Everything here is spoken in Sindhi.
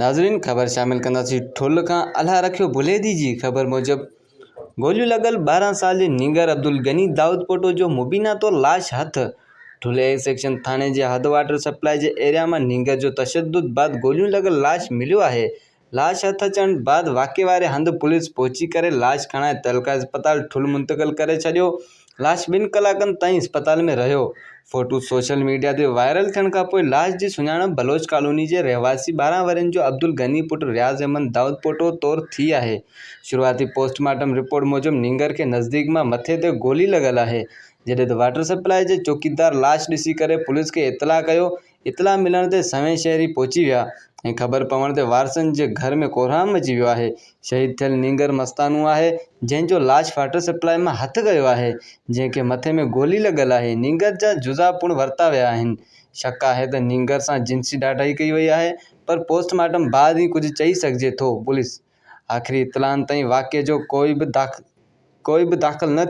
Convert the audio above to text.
ناظرين خبر شامل ڪنداسين ٺل کان الله رکيو بليدي جي خبر موجب گوليون لڳل 12 سال جي نينگر عبدالغني دائود پوٽو جو مبينا طور لاش هٿ ٺل اي سيڪشن ٿاڻي جي حد واٽر سپلائي جي ايريا مان نينگر جو تشدد بعد گوليون لڳل لاش مليو آهي لاش هٿ اچڻ بعد واقعي واري هنڌ پوليس پهچي ڪري لاش کڻائي تعلقه اسپتال ٺل منتقل ڪري ڇڏيو لاش ٻن ڪلاڪن تائين اسپتال ۾ رهيو. فوٽو سوشل ميڊيا تي وائرل ٿيڻ کانپوء لاش جي سڃاڻپ بلوچ ڪالوني جي رهواسي 12 ورهين جو عبدالغني پٽ رياض احمد دائودپوٽو طور ٿي آهي. شروعاتي پوسٽ مارٽم رپورٽ موجب نينگر کي نزديڪ مان مٿي تي گولي لڳل آهي، جڏهن ته واٽر سپلائي جي چوڪيدار لاش ڏسي ڪري پوليس کي اطلاع ڪيو اطلاع ملڻ تي سوين شهري پهچي ويا ۽ خبر پوڻ تي وارثن جي گهر ۾ ڪوهرام مچي ويو آهي. شهيد ٿيل نينگر مستانو آهي، جنهن جو لاش واٽر سپلائي مان هٿ ڪيو آهي، جنهن کي مٿي ۾ گولي لڳل آهي، نينگر جا جزا پڻ ورتا ويا آهن. شڪ آهي ته نينگر سان جنسي ڏاڍائي ڪئي وئي آهي پر پوسٽ مارٽم بعد ئي ڪجهه چئي سگهجي ٿو. پوليس آخري اطلاعن تائين واقعي جو ڪوئي به داخل نه.